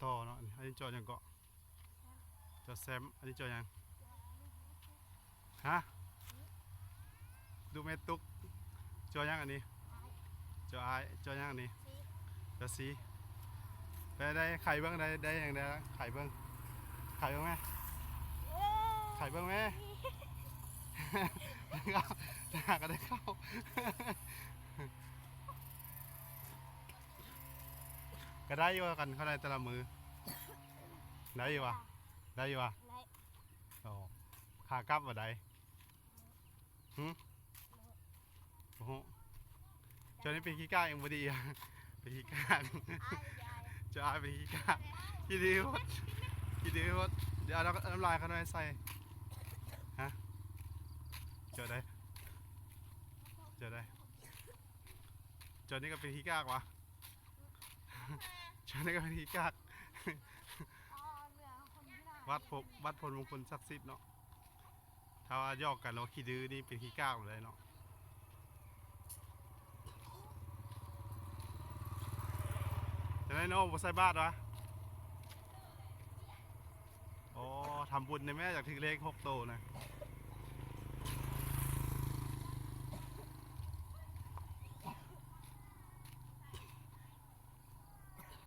ຕໍ່ເນາະ. ອັນນີ້ເຈົ້າຫຍັງເກາະ? ເຈົ້າແຊມ. ອັນນີ້ເຈົ້າຫຍັງ? ຮະ? ດູແມ່ຕຸກ. ເຈົ້າຫຍັງອັນນີ້? ເຈົ້າອ້າຍ. ເຈົ້າຫຍັງອັນນີ້? ເຈົ້າສີ. ໄດ້ ໄດ້ ໄຂເບິ່ງ ໄດ້ ໄດ້ຫຍັງ ໄດ້ ໄຂເບິ່ງ ໄຂເບິ່ງແມ່ ໄຂເບິ່ງແມ່. ຫາກໍໄດ້ເຂົ້າ ກໍໄດ້ຢູ່ ກັນເຂົ້າໄດ້ແຕ່ລະມື້ ໄດ້ຢູ່ຫວາ? ໄດ້ຢູ່ຫວາ? ໄດ້. ອໍ ຂາກັບວ່າໃດ? ຫື? ບໍ່ຮູ້. ເຈົ້ານີ້ເປັນຂີ້ກາກເອງບໍ່ດີ ເປັນຂີ້ກາກ. ເຈົ້າອ້າຍເປັນຂີ້ກາກ ຂີ້ດື້ໂພດ ຂີ້ດື້ໂພດ. ດຽວເອົານ້ຳລາຍຂ້ານ້ອຍໃສ່. ຮະ? ເຈົ້າໃດ? ເຈົ້າໃດ? ເຈົ້ານີ້ກໍເປັນຂີ້ກາກຫວາ? ເຈົ້ານີ້ກໍເປັນຂີ້ກາກ. ວັດພົບ ວັດພົນມົງຄຸນສັກສິດເນາະ. ຖ້າວ່າຢອກກັນວ່າຂີ້ດື້ນີ້ເປັນຂີ້ກາກແລ້ວເນາະ. ຈັ່ງໃດເນາະ ບໍ່ໃສ່ບາດຫວາ? ອໍ ທຳບຸນໄດ້ແມ່ ຢາກຖືກເລກຫົກໂຕນະ.